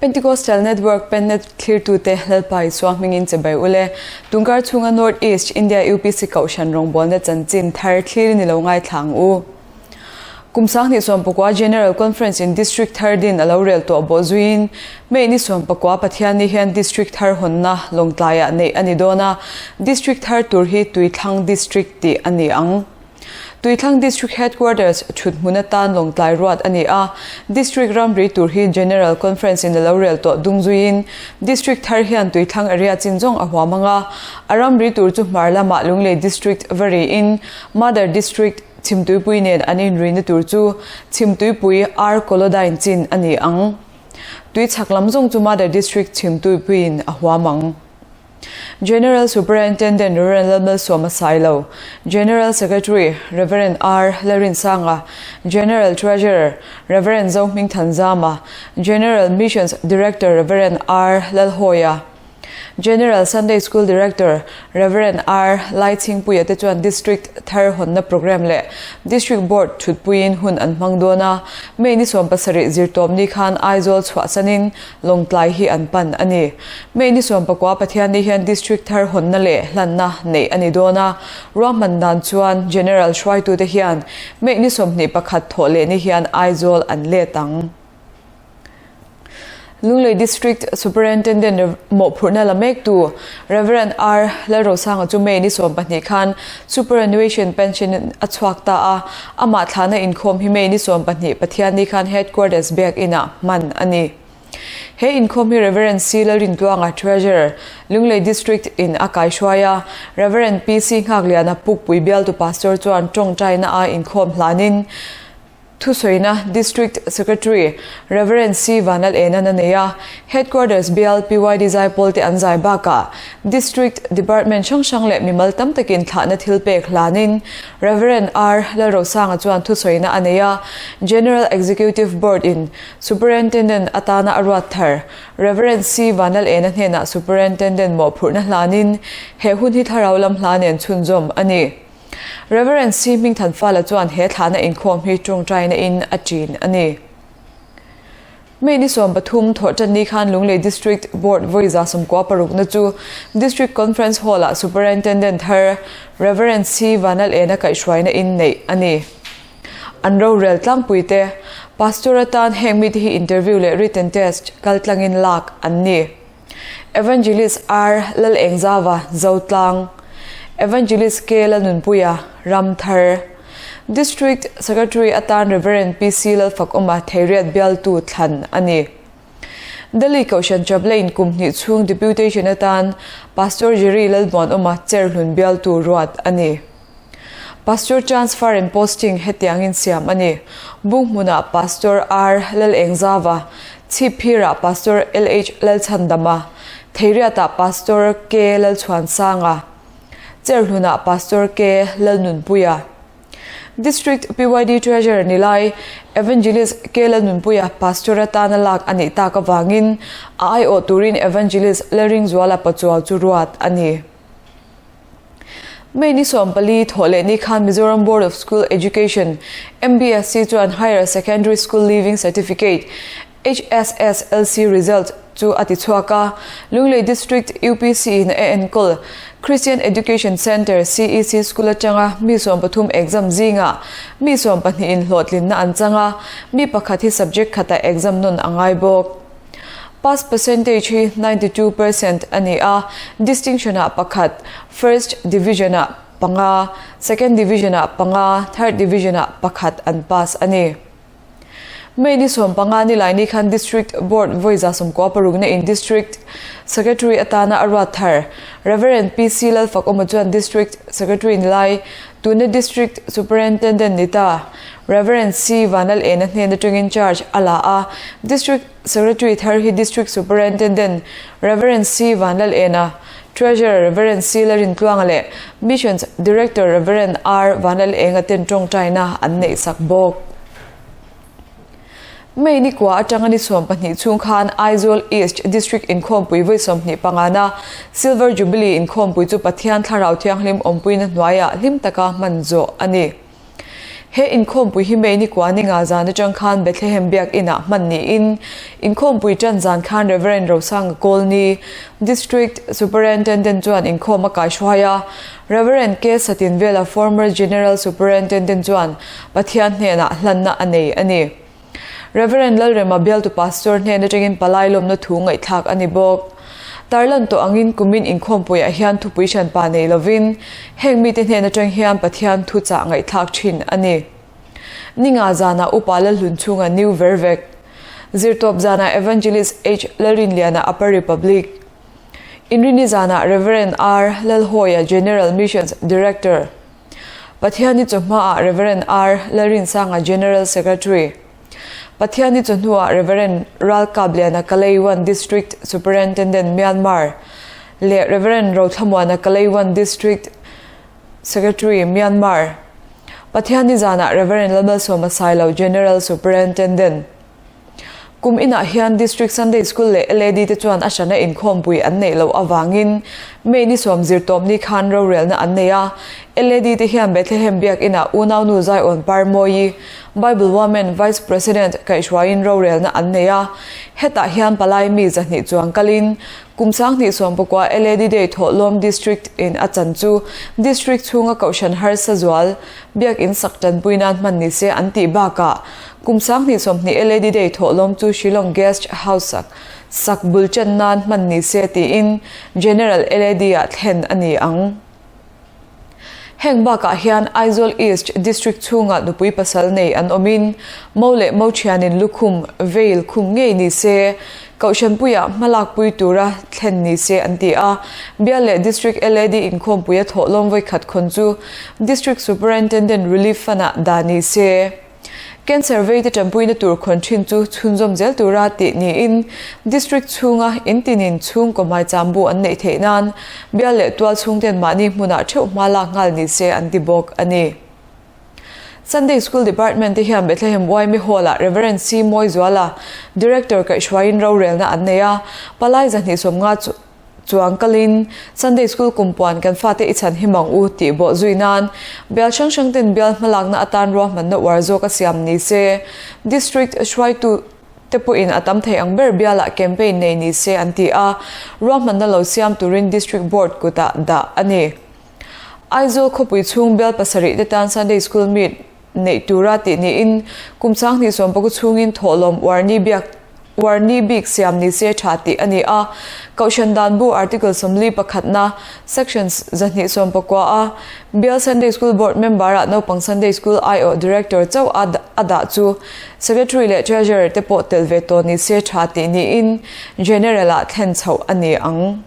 Pentecostal Network Pennet thlirtute Lalpa Isua hmingin chibai ule. Tungkar chhunga North East India UPC Kohhran rawngbawlna chanchin thar thlir ni lo ngaithla ang u. Kum sanghnih sawmpakua General Conference in District thar din a lo rel tawh bawh zuiin May ni sawmpakua Pathianni hian District thar hawnna Lawngtlaiah neih a ni dawn a, District thar tur hi Tuithlang District tih a ni ang. Tuithlang District Headquarters thut hmun atan Lawngtlai ruat a ni a, District ramri tur hi General Conference in a lo rel tawh dung zuiin District thar hian Tuithlang area chin zawng a huam ang a, a ramri tur chu hmar lamah Lunglei District va riin Mother District Chhimtuipui nen an inrina tur chu Chhimtuipui R Kolodyne chin a ni ang. Tui chhak lam zawng chu Mother District Chhimtuipuiin a huam ang. General Superintendent Rev. Lalmalsawma Sailo, General Secretary Rev. R Lalrinsanga, General Treasurer Rev. Zohmingthanzama, General Missions Director Rev. R Lalhawia, General Sunday School Director Rev. R. Laichhingpuia te chuan District thar hawnna programme leh District Board thutpuiin hun an hmang dawn a, May ni 70 zirtawpni khan Aizawl chhuahsanin Lawngtlai hi an pan a ni. May ni 19 Pathianni hian District thar hawnna leh hlanna neih a ni dawn a, ruahman dan chuan General hruaitute hian May ni 21 thawh lehni hian Aizawl an let ang. Lunglei District Superintendent mawhphurhna la mektu Rev. R. Lalrosanga chu May ni 12 khan Superannuation Pension in a chhuak ta a, amah thlahna inkhawm hi May ni 12 Pathianni khan Headquarters Biak Inah hman a ni. He inkhawm hi Rev. C. Lalrintluanga, Treasurer, Lunglei District in a kaihruai a, Rev. PC Nghakliana Pukpui bialtu Pastor chuan tawngtaina a inkhawm hlanin, Thusawiina District Secretary Rev. C. Vanal Enan a nei a, Headquarters bial PYD zaipawl te an zai bakah District Department hrang hrang leh mimal tam takin thlahna thil pek hlanin Rev. R. Lalrosanga chuan thusawiina a nei a, General Executive Board in Superintendent atana a ruat thar Rev. C. Vanal Ena hnenah Superintendent mawhphurhna hlanin he hun hi thlarau lam hla nen chhunzawm a ni. Rev. C. Hmingthanfala chuan he thlahna inkhawm hi tawngtaina in a ṭin a ni. May ni 13 thawhṭanni khan Lunglei District Board vawi 96 na chu District Conference Hall-ah Superintendent thar Rev. C. Vanal Ena kaihhruaina in neih a ni. An rorel tlangpui te, Pastor atan heng mite hi interview leh written test kaltlangin lak an ni. Evangelist R. Lalengzava, Zotlang, Evangelist K. Lalnunpuia, Ramthar, District Secretary atan Rev. PC Lalfakawma Theiriat bialtu thlan a ni. Delhi Kohhran Chaplain kum hnih chhung deputation atan Pastor Jerry Lalmuanawma Cherhlun bialtu ruat a ni. Pastor transfer and posting hetiangin siam a ni. Bung hmunah Pastor R. Lalengzava, Chhipphirah Pastor LH. Lalchhandama, Theiriatah Pastor K. Lalchhuansanga, Cherhlunah Pastor K. Lalnunpuia. District PYD Treasurer ni lai Evangelist K. Lalnunpuia Pastor atana lak a nih tak avangin a aiawh turin Evangelist Lalringzuala Pachuau chu ruat a ni. May ni 14 thawh leh ni khan Mizoram Board of School Education, MBSE, chuan Higher Secondary School Leaving Certificate, HSSLC, result chu a ti chhuak a. Lunglei District UPC in a enkawl Christian Education Centre, CEC, School atanga mi 13 exam zingah mi 12 in hlawhtlinna an chang a, mi pakhat hi subject khatah exam nawn a ngai bawk. Pass percentage hi 92% a ni a, distinction-ah pakhat, first division-ah panga, second division-ah panga, third division-ah pakhat an pass a ni. May ni 15 nilaini khan District Board vawi 96 na in District Secretary atana a ruat thar Rev. PC Lalfakawma chuan District Secretary nilai tuna District Superintendent ni ta Rev. C. Vanal Ena hnen atangin charge a la a, District Secretary thar hi District Superintendent Rev. C. Vanlal Ena, Treasurer Rev. C. Lalrintluanga leh Missions Director Rev. R. Vanlal Enga ten tawngtaina an neih sak bawk. May ni kua atanga ni 12 chhung khan Aizawl East District inkhawmpui vawi 25 na Silver Jubilee inkhawmpui chu Pathian Thlarau Thianghlim awmpuina hnuaiah hlim taka hman zawh a ni. He inkhawmpui hi May ni kua ni nga zan atang khan Bethlehem Biak Inah hman niin inkhawmpui tan zan khan Rev. Rosanga Kawlni, District Superintendent chuan inkhawm a kaihruai a, Rev. K. Satinvela former General Superintendent chuan Pathian hnenah hlanna a nei a ni. Rev. Lalrema bialtu Pastor hnen atangin palai lawmna thu ngaihthlak a ni bawk. Tarlan tawh angin kumin inkhawmpuiah hian thupui hranpa nei lovin heng mite hnen atang hian Pathian thuchah ngaihthlak thin a ni. Ninga zanah Upa Lalhlun chhunga New Vervek, Zirtawp zanah Evangelist H. Lalrinliana Upper Republic, Inrini zanah Rev. R. Lalhawia General Missions Director, Pathiani chawhmaah Rev. R. Lalrinsanga General Secretary, Pathiani chawhnuah Rev. Ralkabliana Kalay-one District Superintendent Myanmar leh Rev. Rothlamuana Kalay-one District Secretary Myanmar, Pathiani zanah Rev. Lalmalsawma Sailo General Superintendent. Kum inah hian District Sunday School leh LAD te chuan a hrana inkhawmpui an neih loh avangin May ni sawm zirtawpni khan rorelna an nei a. LAD te hian Bethlehem Biak Inah unaunu Zaiawn Parmawi, Bible Women Vice President kaihhruaiin rorelna an nei a. Hetah hian palai mi 200 chuang kalin kum 2019 LAD Day thawhlawm District in a chan chu District chhunga Kohhran harsa zual Biak In sak tanpui nan hman ni se an tih bakah Kum 2020 LAD Day thawhlawm chu Shillong Guest House sak bul chan nan hman ni se tiin General LAD ah thlen a ni ang. Heng bakah hian Aizawl East District chhungah nupui pasal nei an awmin mo leh mo thianin lukhum, veil, khum ngei ni se, Kohhranpuiah hmalakpui tura thlen ni se an ti a. Bial leh District LAD inkhawmpuia thawhlawm vawikhat khawn chu District Superintendent Relief Fund-ah dah ni se. Cancer veite tanpuina tur khawn thin chu chhunzawm zel tura tih niin District chhunga in tinin chhungkaw hmaicham bu an neih theih nan bial leh tual chhungten mahni hmunah theuh hma lak nghal ni se an ti bawk a ni. Sunday School Department te hian Bethlehem YMA Hall-ah Rev. C. Mawizuala, Director kaihhruaiin rorelna an nei a, palai 250 chu Chuang kalin Sunday School kum puan kan fate i chhan him ang u tih bawh zui nan bial hrang hrang ten bial hmalakna atan ruahmanna uar zawk a siam ni se. District hruaitu te pawhin a tam thei ang ber bialah campaign nei ni se an ti a, ruahmanna lo siam turin District Board kutah dah a ni. Aizawl khawpui chhung bial pasarih te tan Sunday School meet neih tura tih niin kum 2019 chhungin thawhlawm uar ni biak uar ni bik siam ni se tha tih a ni a. Kohhran dan bu Article 41 na Section 290 a Bial Sunday School Board member ah naupang Sunday School aiawh Director chauh a a dah chu Secretary leh Treasurer te pawh tel ve tawh ni se tha tih niin General ah thlen chhoh a ni ang.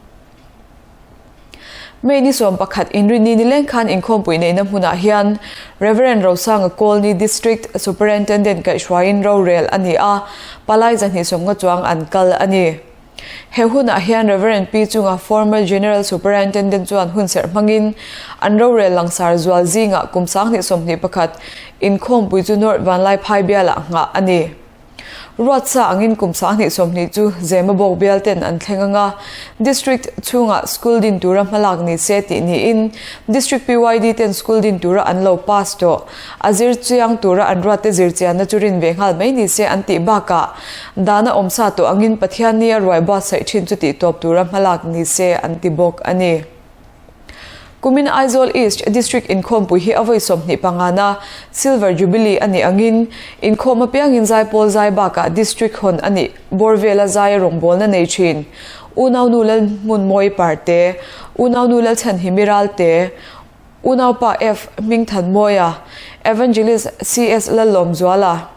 May ni 11 inrinni nileng khan inkhawmpui neihna hmunah hian Rev. Rosanga Kawlni District Superintendent kaihhruaiin rorel a ni a, palai 250 chuang an kal a ni. He hunah hian Rev. Pi chunga former General Superintendent chuan hun serh hmangin an rorel langsar zual zingah kum 2021 inkhawmpui chu North Vanlaiphai bialah nghah a ni. Ruatsa angin kum 2020 chu Zemabawk bial ten an thleng anga District chhungah school din tura hmalak ni se tih niin District PYD ten school din tura an lo pass tawh a zir chiang tura an ruat te zir chianna chu rin ve nghal mai ni se an tih bakah dana awmsa tawh angin Pathian ni a ruai buatsaih thin chu tih tawp tura hmalak ni se an ti bawk a ni. Kumin Aizawl East District inkhawmpui hi a vawi 25 na Silver Jubilee a nih angin inkhawm apiangin zaipawl zai bakah District hawn a nih bawr vela zai rawngbawlna nei thin. Unaunu Lalhmunmawi Parte, Unaunu Lalchhanhimi Ralte, Unaupa F Hmingthanmawia, Evangelist CS Lallawmzuala,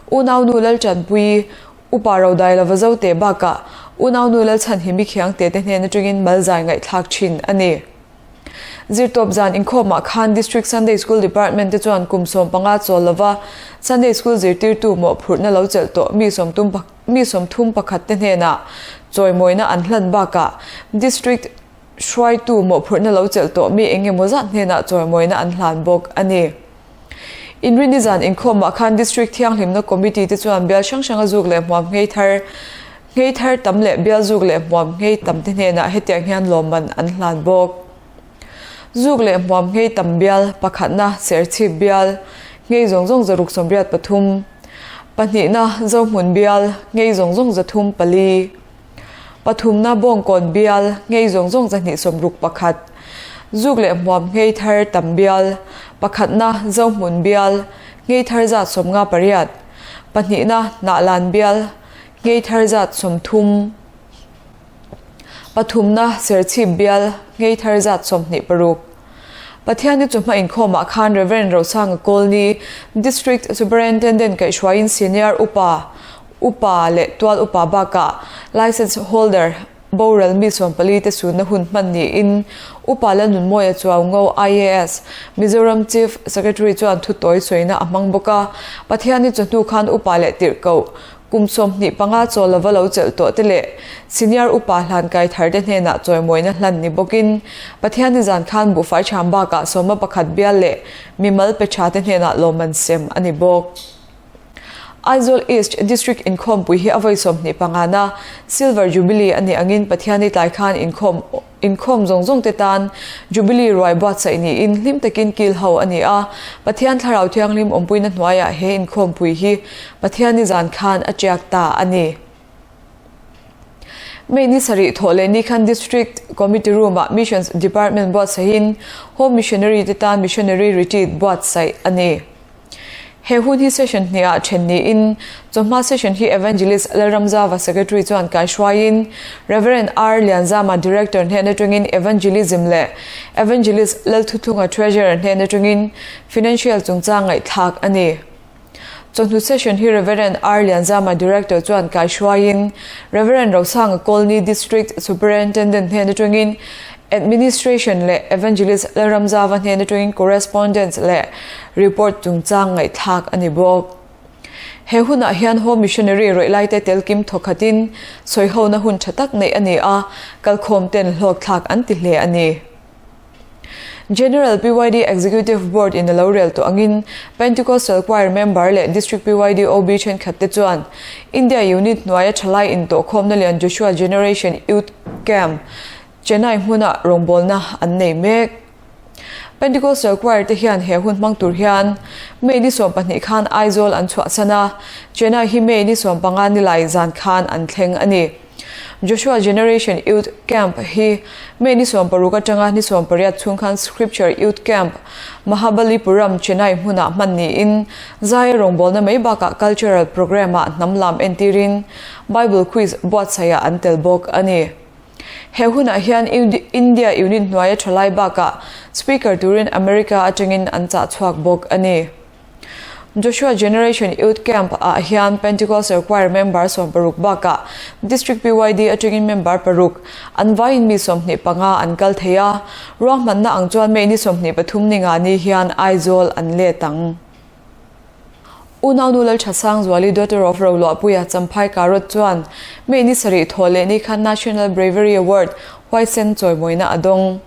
Unaunu Lalchanpuii, Upa Rodai lova zo teh bakah unaunu Lalchhanhimi Khiangte te hnen atangin malzai ngaihthlak thin a ni. Zirtawp zan inkhawmah khan District Sunday School Department te chuan kum 15 chawl lova Sunday School zirtirtu mawhphurhna lo chelh tawh mi sawmtum mi 31 te hnenah chawimawina an hlan bakah District hruaitu mawhphurhna lo chelh tawh mi eng emaw zat hnenah chawimawina an hlan bawk a ni. Inrinni zan inkhawmah khan District Thianghlimna Committee te chuan bial hrang hranga zuk leh hmuam nghei thar nghei thar tam leh bial zuk leh hmuam nghei tam te hnenah hetiang hian lawmman an hlan bawk. Zuk leh hmuam nghei tam bial pakhatna Serchhip bial nghei zawng zawng 683, pahnihna Zohmun bial nghei zawng zawng 304, Pathumna Bawngkawn bial nghei zawng zawng 261, Zuk leh hmuam nghei thar tam bial, pakhatna Zohmun bial nghei thar 58, pahnihna Hnahlan bial nghei thar 30, pathumna Serchhip bial nghei thar 26. Pathianni chawhma inkhawmah khan Rev. Rosanga Kawlni, District Superintendent kaihhruaiin Senior Upa, Upa leh Tual Upa bakah Licence Holder boral mi 14 te sunna hun hman niin Upa Lalnunmawia Chuaungo IAS, Mizoram Chief Secretary chuan thu tawi sawina a hmang bawk a. Pathianni chawhnu khan Upa leh Tirhkoh kum 25 chaw lova lo chelh tawh te leh Senior Upa hlan kai thar te hnenah chawimawina hlan ni bawkin Pathianni zan khan buhfai ṭham bakah sawma pakhat bial leh mimal pe ṭha te hnenah lawmman sem a ni bawk. Aizawl East District inkhawmpui hi a vawi 25 na Silver Jubilee a nih angin Pathianni tlai khan inkhawm inkhawm zawng zawng te tan Jubilee ruai buatsaih niin hlim takin kil ho a ni a, Pathian Thlarau Thianghlim awmpuina hnuaiah he inkhawmpui hi Pathianni zan khan a tiak ta a ni. May ni sarih thawh leh ni khan District Committee Room-ah Missions Department buatsaihin Home Missionary te tan Missionary Retreat buatsaih a ni. He hun hi session hnihah then niin, chawhma session hi Evangelist Lalramzava Secretary chuan kaihruaiin, Rev. R. Lianzama Director hnen atangin Evangelism leh Evangelist Lalthuthunga Treasurer hnen atangin Financial chungchang ngaihthlak a ni. Chawhnu session hi Rev. R. Lianzama Director chuan kaihruaiin, Rev. Rosanga Colney District Superintendent hnen atangin Administration leh Evangelist Lalramzava hnen atangin Correspondence leh Report chungchang ngaihthlak a ni bawk. He hunah hian Home Missionary rawih laite telkim thawkhatin sawihona hun tha tak neih a ni a, kalkhawm ten hlawkthlak an ti hle a ni. General PYD Executive Board in a lo rel tawh angin Pentecostal Choir member leh District PYD OB thenkhat te chuan India Unit hnuaia thalai intawhkhawmna lian Joshua Generation Youth Camp, Chennai hmuna rawngbawlna an nei mek. Pentecostal Choir te hian he hun hmang tur hian May ni 12 khan Aizawl an chhuahsan a, Chennai hi May ni 15 nilai zan khan an thleng a ni. Joshua Generation Youth Camp hi May ni 16 atanga ni 18 chhung khan Scripture Youth Camp, Mahabalipuram, Chennai hmunah hman niin Zaia rawngbawlna mai bakah Cultural Programme-ah hnam lam entirin Bible Quiz buatsaihah an tel bawk a ni. He hunah hian India Unit hnuaia thalai bakah Speaker turin America atangin an chah chhuak bawk a ni. Joshua Generation Youth Camp ah hian Pentecostal Choir member 60 bakah District PYD atangin member paruk, an vaiin mi 25 an kal thei a, ruahmanna ang chuan May ni 23 ni nga ni hian Aizawl an let ang. Unaunu Lalthasangzuali daughter of Roluahpuia Champhai Karot chuan May ni sarih thawh leh ni khan National Bravery Award huaisen chawimawina a dawng.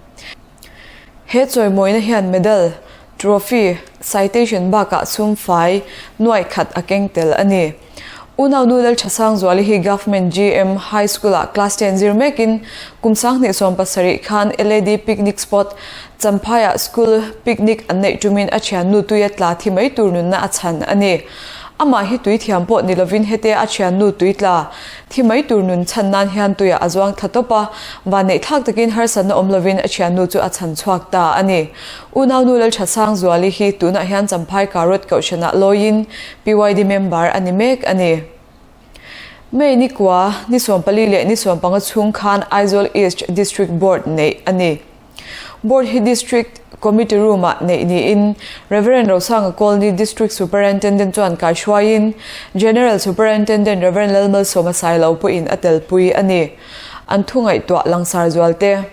He chawimawina hian medal, trophy, citation bakah sum fai nuaih khat a keng tel a ni. Unaunu Lalthasangzuali hi Government GM High School-ah class ten zir mekin kum 2017 khan LAD Picnic Spot Champhaiah school picnic an neih tumin a thiannu tuia tla thi mai tur nunna a chhan a ni. Amah hi tui thiam pawh ni lovin hetia a thiannu tui tla thi mai tur nun chhan nan hian tuiah a zuang thla tawp a, vanneih thlak takin harsatna awm lovin a thiannu chu a chhan chhuak ta a ni. Unaunu Lalthasangzuali hi tunah hian Champhai Karot Kohhranah lawiin PYD member a ni mek a ni. May ni kua, ni 14 leh ni 15 chhung khan Aizawl East District Board neih a ni. Board hi District Committee Room-ah neih niin Rev. Rosanga Colney District Superintendent chuan kaihruaiin General Superintendent Rev. Lalmalsawma Sailo pawhin a telpui a ni. An thu ngaihtuah langsar zualte.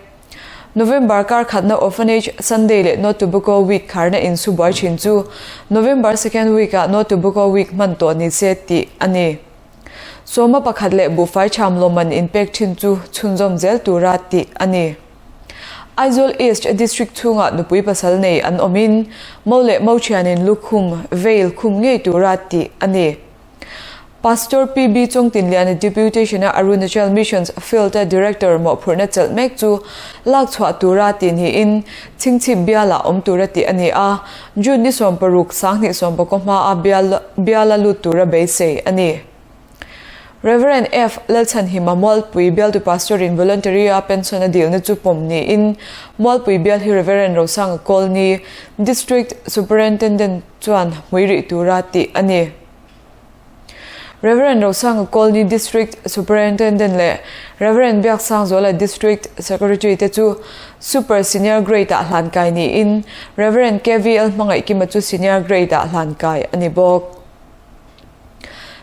November kar khatna Orphanage Sunday leh No Tobacco Week kharna insu buai thin chu November second week-ah No Tobacco Week hman tawh ni se tih a ni. Sawma pakhat leh buhfai cham lawmman inpek thin chu chhunzawm zel tura tih a ni. Aizawl East District chhungah nupui pasal nei an awmin mo leh mo thianin lukhum, veil, khum ngei tura tih a ni. Pastor PB Chawngtinliana Deputation-a Arunachal Missions Field-a Director mawhphurhna chelh mek chu lak chhuah tura tih niin chhingchhip bialah awm tura tih a ni a, June ni 16, 2019 hmaa biala lut tura beisei a ni. Rev. F. Lalchhanhima Mualpui bialtu Pastor-in voluntary-a pension a dilna chu pawm niin Mualpui bial hi Rev. Rosanga Colney, District Superintendent chuan hmui rih tura tih a ni. Rev. Rosanga Colney District Superintendent leh Rev. Biaksangzuala District Secretary te chu Super Senior Grade-ah hlankai niin Rev. KVL Hmangaihkima chu Senior Grade-ah hlankai a ni bawk.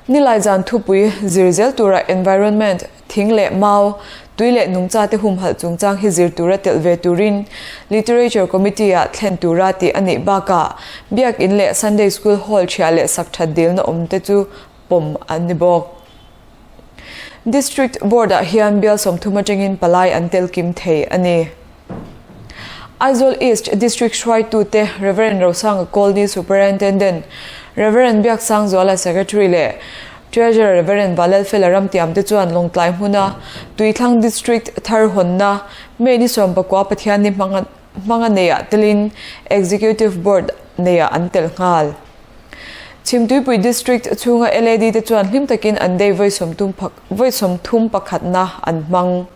Nilai zan thupui zir zel tura environment, thing leh mau, tui leh nungcha te humhalh chungchang hi zir tura telh ve turin Literature Committee-ah thlen tura tih a nih bakah Biakin leh Sunday School Hall thiah leh sak that dilna awm te chu pawm an ni bawk. District Board-ah hian bial 30 atangin palai an tel kim thei a ni. Aizawl East District hruaitute Rev. Rosanga Colney Superintendent, Rev. Biaksangzuala Secretary leh Treasurer Rev. Valalfela Ramtiamte chuan Lawngtlai hmuna Tuithlang District thar hawnna May ni 19 Pathianni hmanga neiah telin Executive Board neiah an tel nghal. Chhimtuipui District chhunga LAD te chuan hlim takin an day vawi 31 pakhatna an hmang.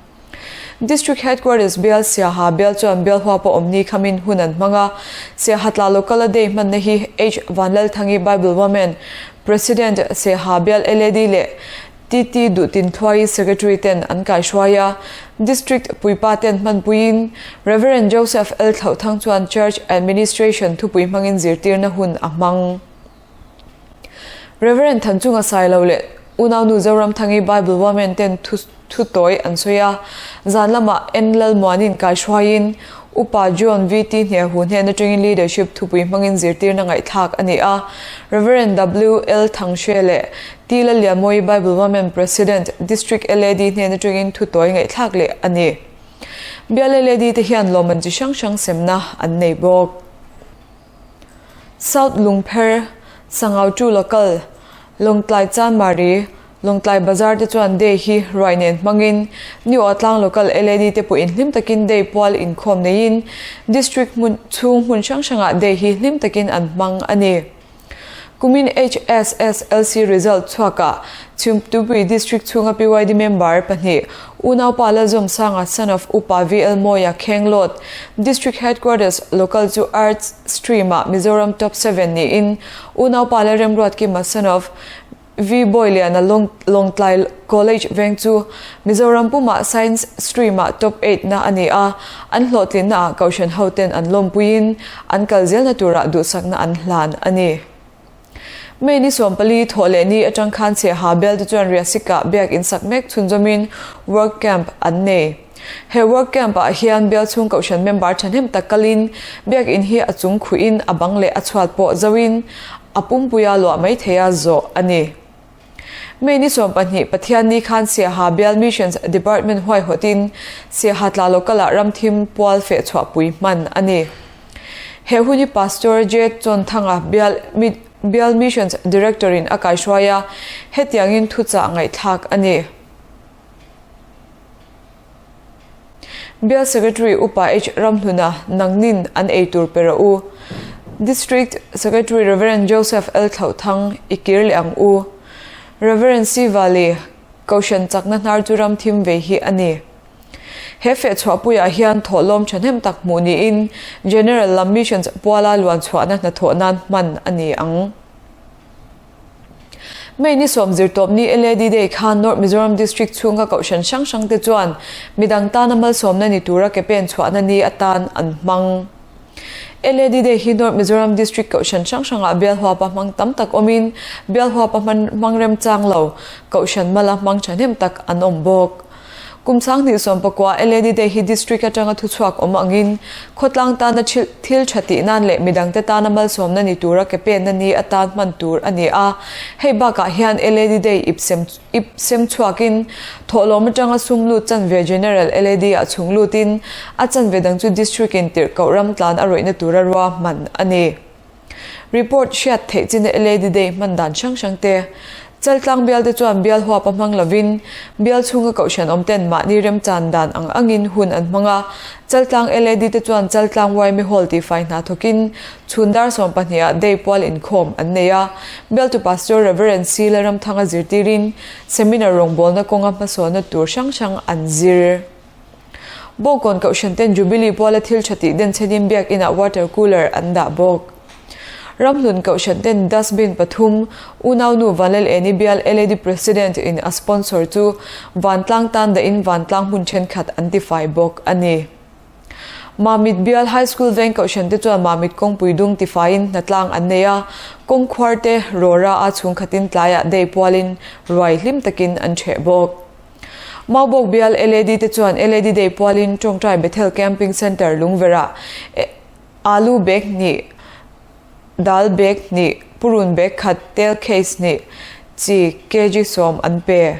District Headquarters bial Siaha bial chuan bial huapa awm ni khamin hun an hmang a, Siaha tla local a day hmanna hi H Vanlalthangi Bible Women, President Siaha bial LAD leh TT Duhtin Thuai Secretary ten an kaihruai a, District puipa ten hmanpuiin Rev. Joseph L Thlauhthang chuan Church Administration thupui hmangin zirtirna hun a hmang. Rev. Thanchunga Sailo leh Unaunu Zoramthangi Bible Women ten thu thu tawi an sawi a, zan lamah En Lalmuanin kaihruaiin Upa John VT Hnehu hnen atangin Leadership thupui hmangin zirtirna ngaihthlak a ni a, Rev. WL Thanghre leh T Lallianmawi Bible Women President, District LAD hnen atangin thu tawi ngaihthlak leh a ni. Bial LAD te hian lawmman chi hrang hrang semna an nei bawk. South Lungpher, Sangau Tu Local, Lawngtlai Chanmari, Lawngtlai Bazar te chuan day hi ruai nen hmangin New Atlang Local LAD te pawhin hlim takin day pual inkhawm neiin District hmun chhung hmun hrang hrangah day hi hlim takin an hmang a ni. Kumin HSSLC result chhuakah Chhimtupui District chhunga PYD member pahnih Unaupa Lalzawmsanga son of Upa VL Mawia Khenglawt District Headquarters Local chu Arts Stream-ah Mizoram Top Seven niin Unaupa Lalremruatkima son of V Bawiliana Lawngtlai College veng chu Mizoram pumah Science Stream-ah Top Eight na a ni a, an hlawhtlinna ah Kohhran hoten an lawmpuiin an kal zelna turah duhsakna an hlan a ni. May ni 14 thawh leh ni atang khan Chheha bel te chuan Riasik-ah biak insak mek chhunzawmin Work Camp an nei. He Work Camp ah hian bial chhung Kohhran member thahnem tak kalin biak in hi a chung khuhin a bang leh a chhuat pawh zoin a pumpuia luah mai theia zawh a ni. May ni 12 Pathianni khan Siaha Bial Missions Department huaihawtin Siaha tla local-ah ramthim pual feh chhuahpui hman a ni. He hun hi Pastor J. Chawnthanga Bial Bial Missions Director-in a kaihruai a, hetiangin thuchah ngaihthlak a ni. Bial Secretary Upa H. Ramhluna nangnin an ei tur pe rawh u. District Secretary Rev. Joseph L. Thlauhthang i kir leh ang u. Rev. C. Vali, Kohhran chakna hnar chu ram thim ve hi a ni. He fehchhuahpuiah hian thawhlawm thahnem tak hmuh niin General lam Missions puala luan chhuahna hnathawh nan hman a ni ang. May ni sawm zirtawpni LAD Day khan North Mizoram District chhunga kohhran hrang hrang te chuan midang tana malsawmna ni tura ke pen chhuahna ni atan an hmang. LAD Day hi North Mizoram District kohhran hrang hrangah bialhuapa hmang tam tak awmin bialhuapa hmang remchang lo kohhran mala hmang thahnem tak an awm bawk. Kum 2019 LAD Day hi District atanga thuchhuak awm angin khawtlang tana thil tha tih nan leh midangte tana malsawmna ni tura ke penna ni atan hman tur a ni a. Hei bakah hian LAD Day ip sem ip sem chhuakin thawhlawm atanga sum lut chanve General LAD ah chhung lutin a chanve dang chu District in tirhkoh ram tlan a rawihna tura ruahman a ni. Report hriat theih chin LAD Day hman dan hrang hrang te, Chaltlang bial te chuan bial huap a hmang lovin bial chhunga kohhran awm ten mahni remchan dan ang angin hun an hmang a, Chaltlang LAD te chuan Chaltlang yma Hall tihfai hna thawkin chhun dar 12 ah Day pual inkhawm an nei a, Bialtu Pastor Rev. C. Lalramthanga zirtirin Seminar rawngbawlna kawnga hmasawnna tur hrang hrang an zir. Bawngkawn Kohhran ten Jubilee puala thil tha tih den chhenin Biakinah water cooler an dah bawk. Ramhlun Kohhran ten dustbin pathum, Unaunu Vanlal Eni bial LAD President in a sponsor chu vantlang tan dahin vantlang hmun thenkhat an tifai bawk a ni. Mamit bial High School veng Kohhran te chuan Mamit kawngpui dung tifaiin hnatlang an nei a, kawng khuar te rawra a chhungkhatin tlaiah day pualin ruai hlim takin an theh bawk. Maubawk bial LAD te chuan LAD Day pualin Tawngtai Bethel Camping Centre Lungverah Alu bag hnih, Dal bag hnih, Purun bag khat, Tel case hnih, chi kg 10 an pe.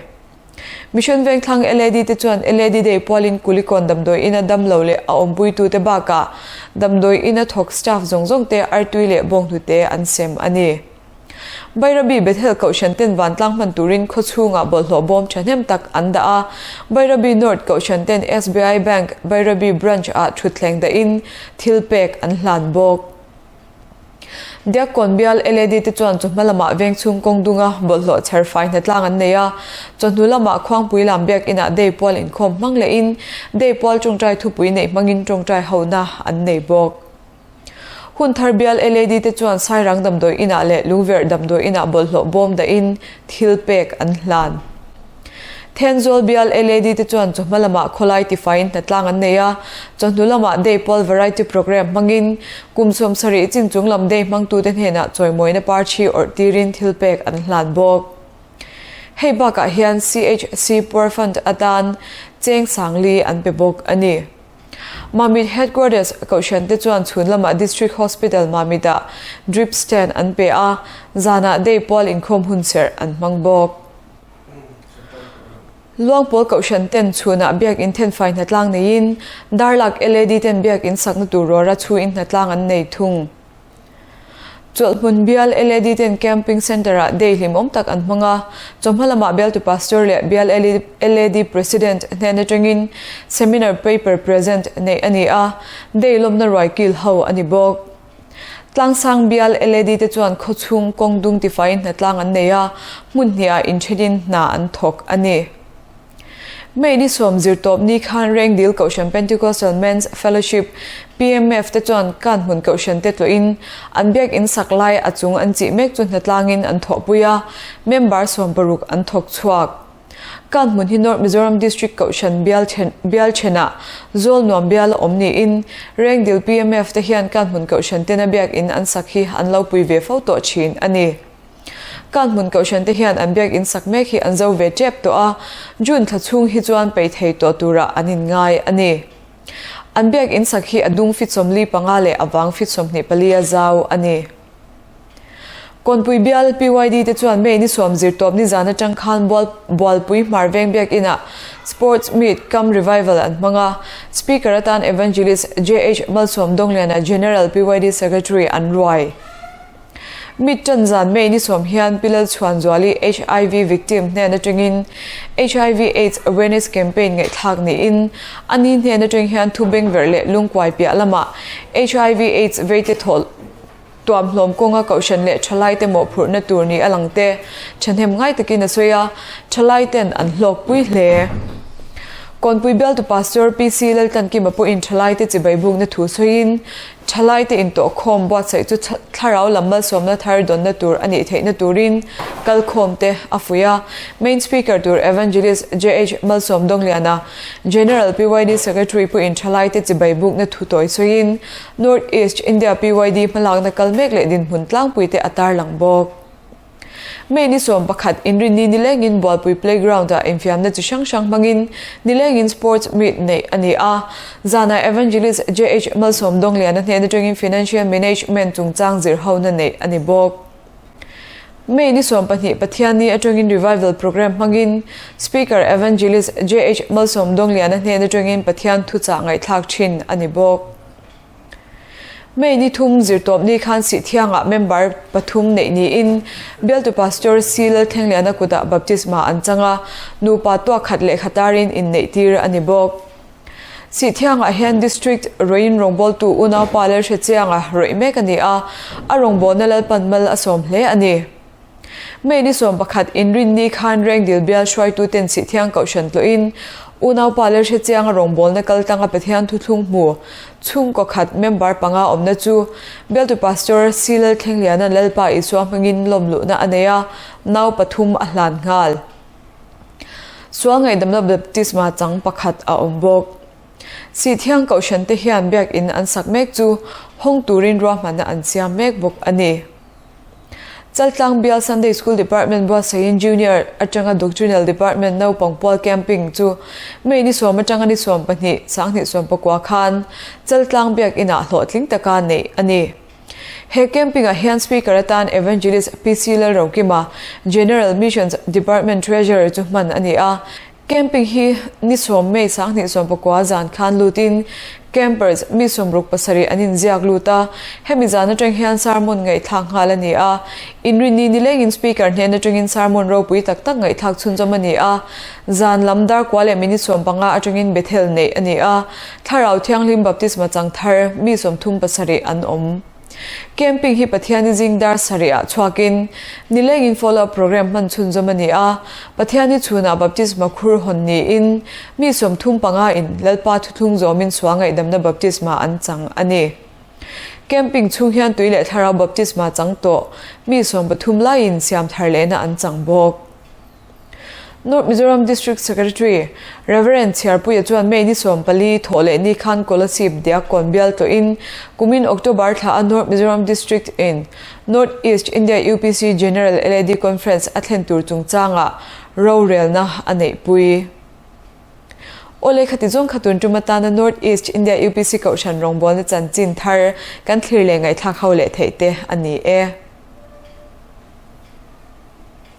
Mission Vengthlang LAD te chuan LAD Day pualin Kulikawn damdawi ina damlo leh a awmpuitute bakah damdawi ina thawk staff zawng zawng te artui leh bawnghnute an sem a ni. Bairabi Bethel Kohhran ten vantlang hman turin khaw chhungah bawlhhlawh bawm thahnem tak an dah a, Bairabi North Kohhran ten SBI Bank Bairabi Branch ah thutthleng dahin thil pek an hlan bawk. Diakkawn bial LAD te chuan chawhma lamah veng chhung kawng dunga bawlhhlawh chher fai hnatlang an nei a, chawhnu lamah Khuangpui lam biakinah day pual inkhawm hmang lehin day pual tawngtai thupui neih hmangin tawngtai hona an nei bawk. Hun thar bial LAD te chuan Sairang damdawi inah leh Lungverh damdawi inah bawlhhlawh bawm dahin thil pek an hlan. Thenzawl bial LAD te chuan chawhma lamah khawlai tifaiin hnatlang an nei a, chawhnu lamah Day pual Variety Programme hmangin kum 70 chin chung lam day hmangtute hnenah chawimawina par thi awrh tirin thil pek an hlan bawk. Hei bakah hian CHC Poor Fund atan cheng 4000 an pe bawk a ni. Mamit Headquarters Kohhran te chuan chhun lamah District Hospital Mamit-ah drip stand an pe a, zanah day pual inkhawm hun serh an hmang bawk. Luangpawl Kohhran ten chhunah biakin thenfai hnatlang neiin Darlak LAD ten biakin sakna tur rawra chhuin hnatlang an nei thung. Chawlhhmun bial LAD ten Camping Centre-ah day hlimawm tak an hmang a, chawhma lamah bialtu Pastor leh bial LAD President hnen atangin Seminar Paper Present neih a ni a, day lawmna ruai kil ho a ni bawk. Tlangsang bial LAD te chuan khawchhung kawng dung tifaiin hnatlang an nei a, hmun hnihah inthenin hna an thawk a ni. May ni 10 zirtawp ni khan Rengdil Kohhran Pentecostal Men's Fellowship, PMF, te chuan kan hmun kohhran te tlawhin an biak in sak lai a chung an chih mek chu hnatlangin an thawhpui a, member 60 an thawk chhuak. Kan hmun hi North Mizoram District Kohhran bial bial thenah Zawlnuam bial a awm niin Rengdil PMF te hian kan hmun kohhran tena biak in an sak hi an lo pui ve fo tawh thin a ni. Kan hmun kohhran te hian an biak in sak mek hi an zo ve tep tawh a, June thla chhung hi chuan peih thei tawh turah an in ngai a ni. An biak in sak hi a dung fit 45 leh a vang fit 24 a zau a ni. Kawnpui bial PYD te chuan May ni 10 zirtawp nizan atang khan Bualpui Hmar Veng biak inah Sports Meet cum Revival an hmang a, Speaker atan Evangelist JH Malsawm Dawngliana General PYD Secretary an ruai. Mit ṭan zan May ni 10 hian Pi Lalchhuanzuali HIV victim hnen aṭangin HIV Aids Awareness Campaign ngaihthlak niin a ni hnen aṭang hian thu bengverh leh lungkuai piah lamah HIV Aids veite thawh tuamhlawm kawnga kohhran leh ṭhalaite mawhphurhna tur ni a lang te ṭhahnem ngai takin a sawi a, ṭhalaiten an hlawkpui hle. Kawnpui bialtu Pastor PC Laltlankima pawhin ṭhalaite chibai bukna thu sawiin Thalaite intawhkhawm buatsaih chu thlarau lam malsawmna thar dawnna tur a nih theihna turin kalkhawmte a fuih a. Main Speaker tur Evangelist JH Malsawm Dawngliana, General PYD Secretary pawhin thalaite chibai bukna thu tawi sawiin North East India PYD hmalakna kal mek leh dinhmun tlangpuite a tarlang bawk. May ni 11 Inrinni nilengin Bualpui Playground-ah infiamna chi hrang hrang hmangin nilengin Sports Meet neih a ni a. Zanah Evangelist JH Malsawm Dawngliana hnen atangin Financial Management chungchang zirhona neih a ni bawk. May ni 12 Pathianni atangin Revival Programme hmangin Speaker Evangelist JH Malsawm Dawngliana hnen atangin Pathian thuchah ngaihthlak thin a ni bawk. May ni thum zirtawpni khan Sihthiangah member pathum neih niin Bialtu Pastor C Lalthlengliana kutah baptisma an chang a, nupa tuak khat lehkha tarin inneihtir a ni bawk. Sihthiangah hian District Ruiin rawngbawltu unaupa Lalhrechianga rawih mek a ni a, a rawngbawlna Lalpan mal a sawm hle a ni. May ni 11 inrinni khan Rengdil bial hruaituten Sihthiang Kohhran tlawhin unaupa Lalhrechianga rawngbawlna kaltlanga Pathian thuthlung hmu chhungkaw khat member panga awmna chu Bialtu Pastor C Lalthlengliana'n Lalpa Isua hmangin lawmluhna a nei a, nau pathum a hlan nghal. Sual ngaihdamna baptisma chang pakhat a awm bawk. Sihthiang Kohhran te hian biakinn an sak mek chu hawng turin ruahmanna an siam mek bawk a ni. Chaltlang Bial Sunday School Department buatsaihin Junior atanga Doctrinal Department naupang pual camping chu May ni sawm atanga ni 12, 2019 khan Chaltlang Biak Inah hlawhtling taka neih a ni. He camping-ah hian Speaker atan Evangelist PC Lalrokima, General Missions Department Treasurer chu hman a ni a. Camping hi ni sawm May 2019 zan khan lutin campers mi 67 an inziak lut a. Hemi zan atang hian sermon ngaihthlak nghal a ni a. Inrinni nilengin Speaker hnen atangin sermon ropui tak tak ngaihthlak chhunzawm a ni a. Zan lam dar kua leh minute 15 atangin Bethel neih a ni a. Thlarau Thianghlim Baptisma chang thar mi 37 an awm. Camping hi Pathiani zing dar sarihah chhuakin nilengin follow up program hman chhunzawm a ni a, Pathiani chhunah Baptisma khur hawn niin mi 35 in Lalpa thuthlung zawmin sual ngaihdamna Baptisma an chang a ni. Camping chhung hian tui leh thlarau Baptisma chang tawh mi 13 laiin siam thar lehna an chang bawk. North Mizoram District Secretary Rev. Chhiarpuia chuan May ni 14 thawh leh ni khan Kolasib Diakkawn bial tawhin kumin October thla a North Mizoram District in North East India UPC General LAD Conference a thlen tur chungchangah rorelna a neihpui. Awle khati zawng kha tun tum atana North East India UPC Kohhran rawngbawlna chanchin thar kan thlir leh ngaihthlak ho leh theih te a ni e.